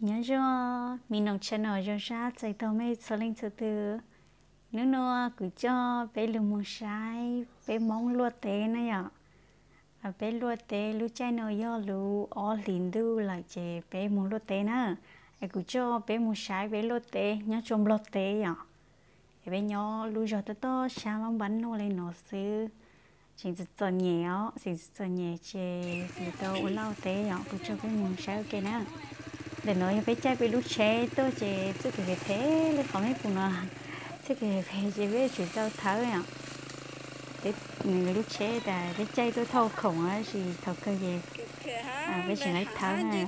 Nyob zoo, me noom channel zoo sab txais tau mej txhua leej txhua tug. Hnub no kuv coj peb lug moog saib peb Moob luaj teb na yom. Peb luaj teb lub caij no yog lub ob hlis ntuj lawm ces peb moog luaj teb na. Es kuv coj peb moog saib peb luaj teb nyob rua Nplog teb yom. Es peb nyob lub zog tob tob sab mab npab nuj le no xwb. Tseem txom nyem os, tseem txom nyem ces kuv tau ua laj ua teb yom, kuv coj peb moog saib ua ke na. Ntawm no yog peb caij peb lub tsheb tuaj ces txuj kev phem phem li qhov mej pum no, txuj kev phem phem ces peb tseem tau thawb yom. Peb, nws lub tsheb tas peb caij tuaj thauj khoom tab sis thaum kawg ces peb tseem laib thawb na.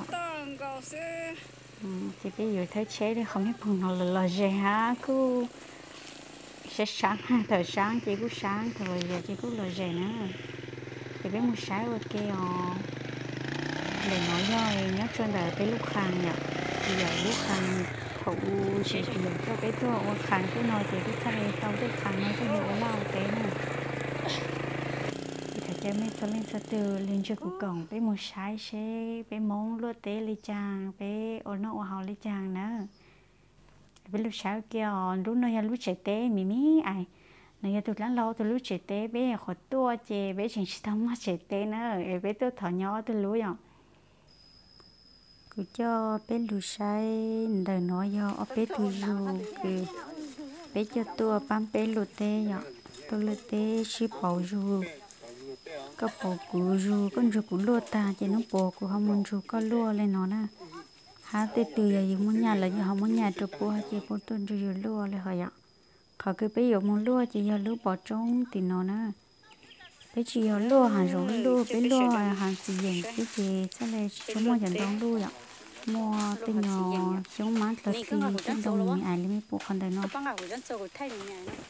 Ces peb yuav thawb tsheb li qhov mej pum no los los zes hab kuj sab saab, thaum saab ces kuj saab, thaum los zes ces kuj los zes na. Ces peb moog saib ua ke os. Ntawm no yog nyob rua ntawm peb lub qhaa yom, yog lub qhaa thaum u ces kuv yawm coj peb tuaj ua qhaa tuaj no ces peb txhaj le tau tej qhaa no coj lug ua laj ua teb na. Ces thov caw mej txhua leej txhua tug lug ntsib kuv koom peb moog saib seb peb Moob luaj teb le caag, peb ua noj ua haus le caag na. Peb lug saib ua ke os, lub no yog lub tsev teb me me ais. Nws yog tug dlaab laug tug lub tsev teb, peb nyuam qhuav tuaj ces peb tseem tsis tau muaj tsev teb na, es peb tuaj thov nyob ob tug lub yom. Kuv coj peb lug saib ntawm no yog ob peb tug zug kws peb coj tuaj paab peb luaj teb yom, tuaj luaj teb sib pauv zug. Koj pauv kuv zug, koj nrug kuv luaj tag ces nub puas kuv ho mus nrug koj luaj le no na. Hab tej tug yog yug muaj nyaj los yug ho muab nyaj rua puab ces puab tuaj nrug yug luaj le hov yom. Qhov kws peb yuav moog luaj ces yog lub pov tsoob tim no na. Peb tsis yog luaj hav zoov luj, peb luaj hav txiv yeem xwb ces txhaj le tsis tshua muaj cov ntoo luj yom. Muaj tej nyuag xyoob mab dlog dlig tej ntoo me me ais li mej pum qhov ntawm no.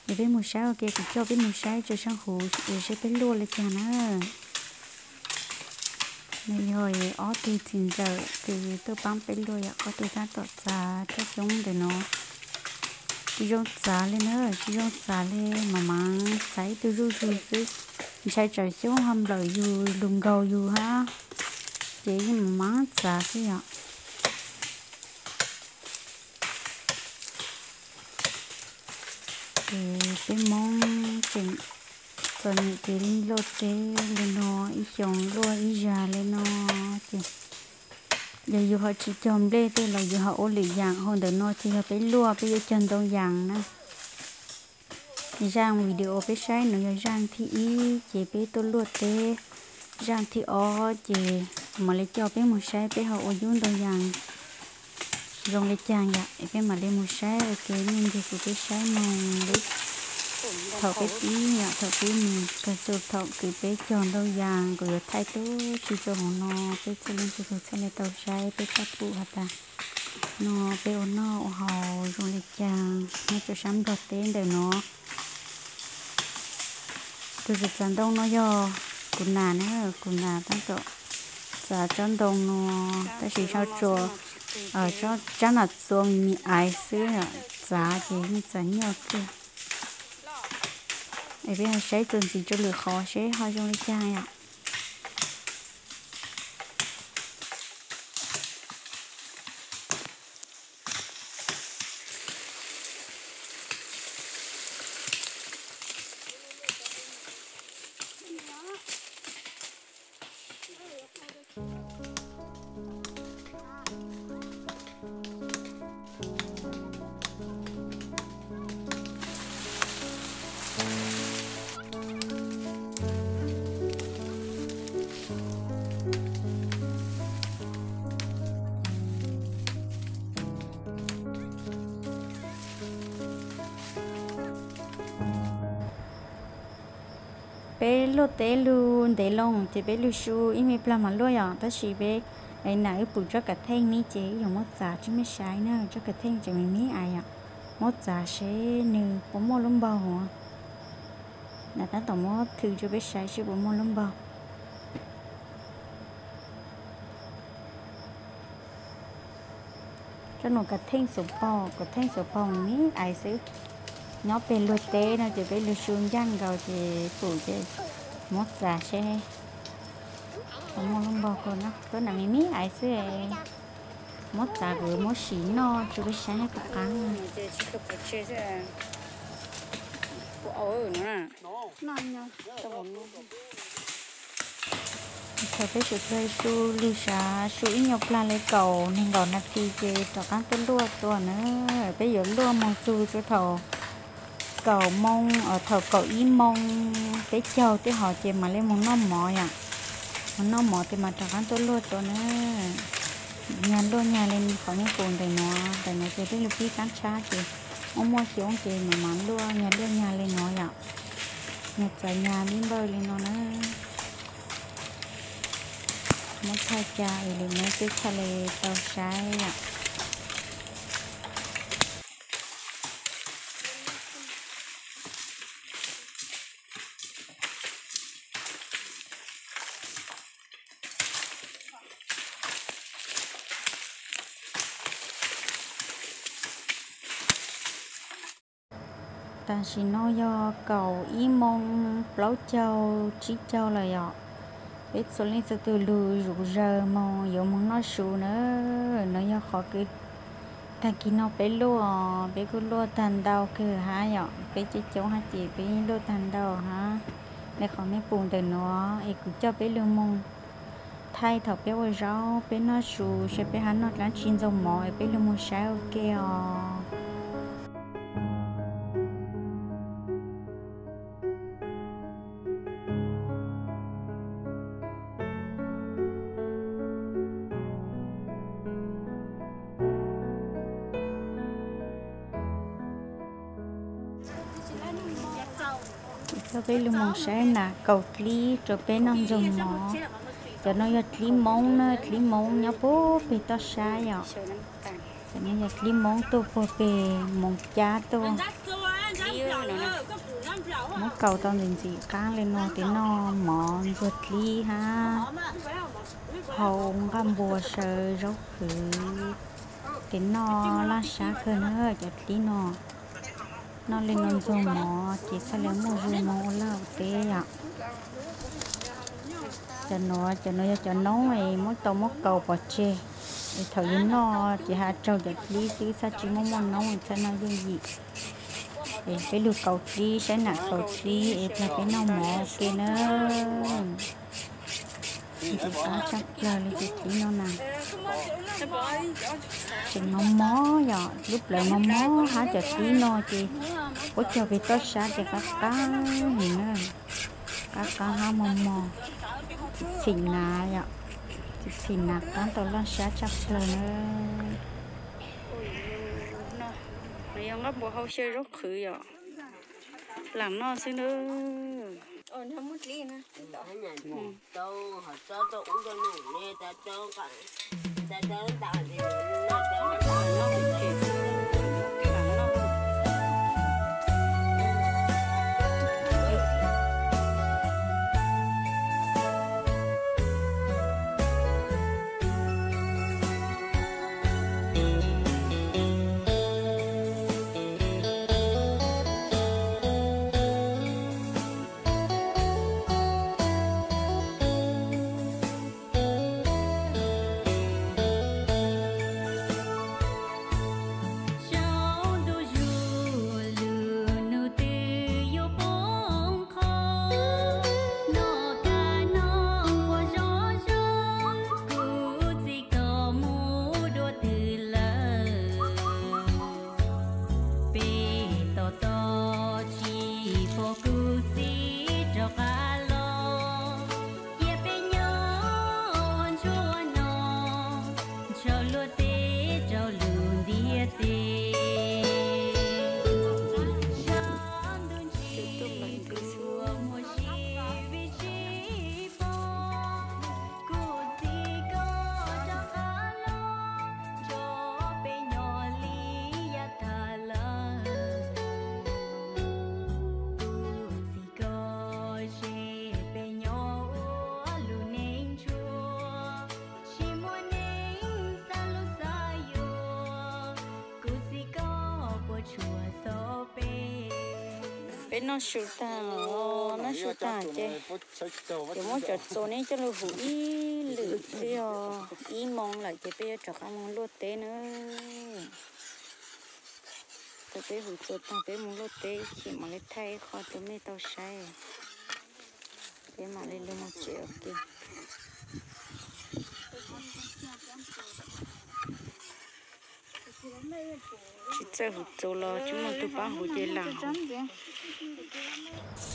Es peb moog saib ua ke, kuv coj peb moog saib rua saab huv es seb peb luaj le caag na. Nws yog ob tug txiv ntxawm kws tuaj paab peb luaj yom, ob tug tab tom txav tsob xyoob ntawm no. Tsis zoo txav le na, tsis zoo txav le, mam mam txav ib tug zuj zug xwb. Ntshai tsam xyoob ho nplawm yug lug nkaug yug hab, ces yeej mam mam txav xwb yom. Ces peb Moob tseem txom nyem ces luaj teb le no, ib xyoos luaj ib zag le no ces yog yus ho tsis cog nplej tej los yus ho ua lwm yaam. Hauv ntawm no ces yog peb luaj, peb yuav cog ntoo yaas na. Zaaj video peb saib no yog zaaj thib ib ces peb tuaj luaj teb, zaaj thib ob ces mam le coj peb moog saib peb ho ua yub ntoo yaas zoo le caag yom. Es peb mam le moog saib ua ke, mej nrug kuv peb saib moog lub thaum peb pib yom, thaum pib moog kag txug thaum kws peb cog ntoo yaas, kuv yuav thaij tub si rua hauv no, peb txhaj le txhua tug txhaj le tau saib, peb txhaj pum has tas no peb ua noj ua haus zoo le caag nyob rua saab Nplog teb ntawm no. Tug txav txav ntoo no yog kuv nam na, kuv nam tab tom txav tsob ntoo no, tab sis tsob tsua, tsob tsab nam txua me me aiv xwb, txav ces yeej txav nyuaj kawg. Es peb ho saib txuas ntxiv rua lwm qhov seb ho zoo le caag yom. Peb luaj teb lug ntev loo ces peb lug su ib me plag mas luaj yom, tab sis peb nam wb pum tsob kav theej ne ces wb yuav muab txav rua mej saib na, tsob kav theej tseem me me ais yom, muab txav seb nws puas muaj lub npaug. Nam tab tom muab thw rua peb saib seb puas muaj lub npaug. Tsob nuav kav theej xuv paug, kav theej xuv paug me me ais xwb. Nyob peg luag teb no ces peb lug su ncaaj nkaus ces pum ces muab txav seb puas muaj lub npaug. Tsob nuav me me ais xwb. Muab txav kuv muab sim noj rau peb saib puas qab. Thaum peb sawv dlawg su lwg sav su ib nyuag plag li kaum nees nkaum nas this ces rov qab tuaj luaj tua na. Peb yuav luaj moog txug rua thaum kaum moo, thaum kaum ib moo peb caug tej hov ces mam li moog noj mov yom. Moog noj mov ces mam rov qab tuaj luaj tua na. Nyag luaj nyag li qhov nej pum ntawm nuav, ntawm nuav ces peb lug pib qaab tshab ces muaj muaj xyoob ces mam mam luaj, nyag luaj nyag li nuav yom. Nyag txawv nyag lib npawj li no na. Muab thaij ca es lwm nub peb txhaj le tau saib yom. Tam sim no yog kaum ib moo plaub caug tsib caug lawm yom. Peb txhua leej txhua tug lug zuj zawg moog yuav moog noj su na. No yog qhov kws tag kis no peb luaj, peb kuj luaj tag ntau kawg hab yom, peb coob coob hab ces peb luaj tag ntau hab. Le qhov mej pum ntawm nuav es kuv coj peb lug moog thaij thaum peb ua zaub peb noj su, saib peb hab noj dlaab tsi ntxuag mov es peb lug moog saib ua ke os. Coj peb lug moog saib nas kaus dlib rau peb noj ntxuag mov. Cov no yog dlib Moob na, dlib Moob nyob puag peg toj sab yom. Cov no yog dlib Moob tuaj puag peg Moos Cab tuaj. Muab kaus tau ntxim ntxim qaab le no tes noj mov ntxuag dlib hab hau nqaj npua saw zaub qhwv. Tes noj laj sab kawg na cov dlib no. Noj le no ntxuag mov ces txhaj le muaj zug moog ua laj ua teb yom. Cov nuav, cov nuav yog cov noob es muab tau muab kaus pov tseg, es thaum yug noj ces has raug cov dlib xwb, txhaj tsi muaj muaj noob, txhaj noj yooj yim. Es peb lug kaus dlib, saib nam kaus dlib es plag peb noj mov ua ke na. Ntxim qab tshaj plawg li cov dlib no na. Tseem mos mos yom, lub plawv mos mos hab cov dlib no ces puab cog peg toj sab ces qab qab heev na. Qab qab hab mos mos, txhim txhim nav yom, txhim txhim nav qaab tau laj sab tshaj plawg na. Nov yog nqaj npua hau xyaw zaub qhwv yom, laam noj xwb na. Peb tos tos tsis pom kuv txiv rov qab los, cia peb nyob ua ntsuag no, ntshaw luag teb rau lug ntiaj teb. Zaj ntuj ntsis tsuas muaj sib vib sib pom, kuv txiv koj rov qab los, nrog peb nyob li yav tag lawm. Kuv txiv koj ze peb nyob ua lub neej ntsuag, tsis muaj neeg xav lub xav yuav, kuv txiv koj puas tsuaj xov peb. Peb noj su tag, noj su tag ces yuav muab cov txuas ne coj lug huv ib Lwm twb yog ib moos lawm ces peb yuav rov qab mus luaj teb na. Thaum peb hu txua tag peb mus luaj teb ib chim mam li thaij ib qho rau mej tau saib. Peb mam li lug mus tsev ua ke. Tsis txawj hu txua los tsis muaj tug pab hu ces lam hu.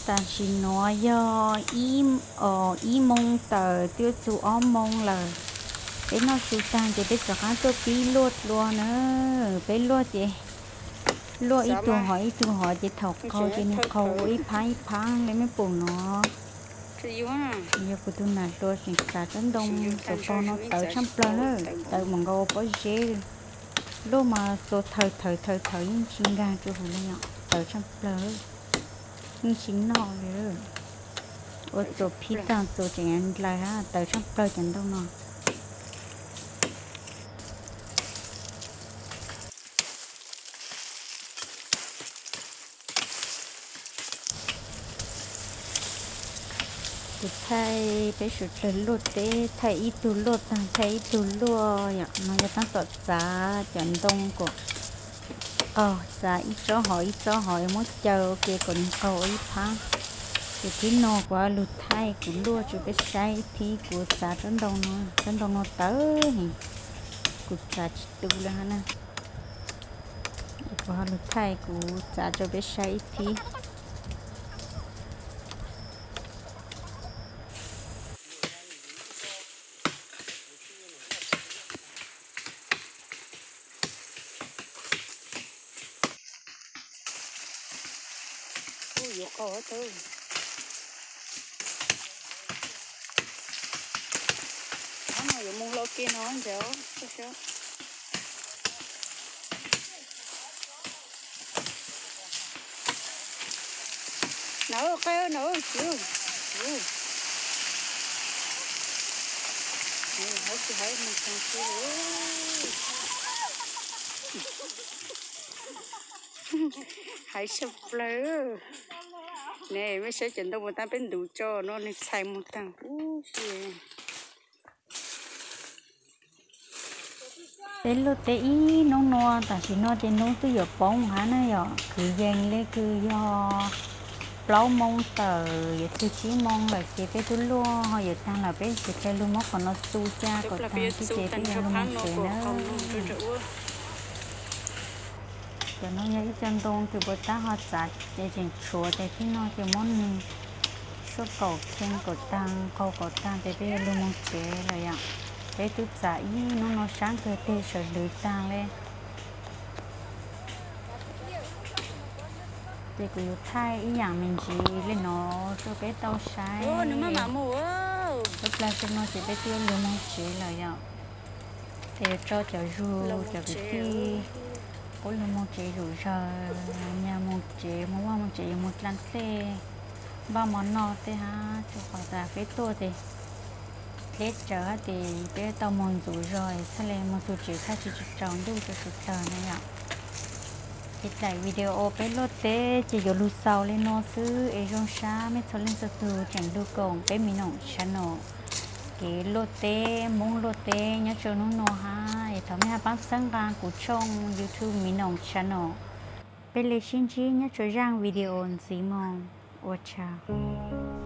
Tam sim nuav yog ib moos tawm twb yuav txug ob moos lawm. Peb noj su tag ces peb rov qab tuaj pib luaj dlua na. Peb luaj ces luaj ib tug hov ib tug hov ces thaum qaug ces nws qaug ua ib phaab ib phaab le mej pum no. Yog kuv tug nam dlua tseem txav tsob ntoo xov tooj no tawv tshaj plawg na, tawv mam nkaus ua pob zeb. Luaj mas txua thawm thawm thawm thawm yeej tsis nkag rua huv le, tawv tshaj plawg, yeej tsis noj li. Ua txua phib tag txua tseem ndlaws hab, tawv tshaj plawg cov ntoo no. Kuv thaij peb suav dlawg luaj teb, thaij ib tug luaj tag thaij ib tug luaj yom. No yog tab tom txav cov ntoo kom qaug, txav ib tsob hov ib tsob hov muab caw ua ke kom nws qaug ua ib phaab. Ces thib no kuv lug thaij kuv luaj rua peb saib ib thib kuv txav tsob ntoo no, tsob ntoo no tawv heev, kuv txav tsis tu le hab na. Kuv ho lug thaij kuv txav rua peb saib ib thib. Ub, yuav qaug tau. Ob no yuav mus hlo kiag no ntag. Nawb, qab nawb, tsis, tsis hais mus tag xwb. Hais tshaj plawg. Ne, mej saib cov ntoo mus tag peb ntuv tso no nws txhais mus tag ub si. Peb luaj teb ib hnub no, tam sim no ces nub twb yuav poob hab na yom, kwv yees le kws yog plaub moo tawm yuav txug tsib moo lawm ces peb tub luaj ho yuav taag lawm, peb suav dlawg lug muab qhov no txu ca kom taag xwb ces peb yuav lug moog tsev na. Cov no yog ib co ntoo kws puas tab ho txav ces tseem tshuav ces thib no ces muab nwg suab kaum kheej kaum taag qaug kaum taag ces peb yuav lug moog tsev lawm yom. Peb tub txav ib hnub no sab kawg teg sawv dlwg taag le. Ces kuv yuav thaij ib yaam me ntsis le no rau peb tau saib. Lub plag sab no ces peb twb yuav lug moog tsev lawm yom. Ces yuav tso cov zug cov kwv tij qub lug moog tsev zom zaws, nyag moog tsev, moog vaj moog tsev, yuav moog dlaa dlej, npaj mov noj tej hab, rua qhov tas peb tuaj ces dleb tsawv hab ces peb tau moog ntxuv zog txhaj le moog txug tsev txhaj tsis tsaus ntuj rua suav dlawg na yom. Ces daim video peb luaj teb ces yuav lug xaus le no xwb es zoo sab mej txhua leej txhua tug tseem lug koom peb Minoom channel kev luaj teb, Moob luaj teb nyob rua hnub nua hab es thov mej hab paab txhawb nqaa kuv tshooj YouTube Minoom channel. Peb le sib ntsib nyob rua zaaj video ntxiv moog. Ua tsaug.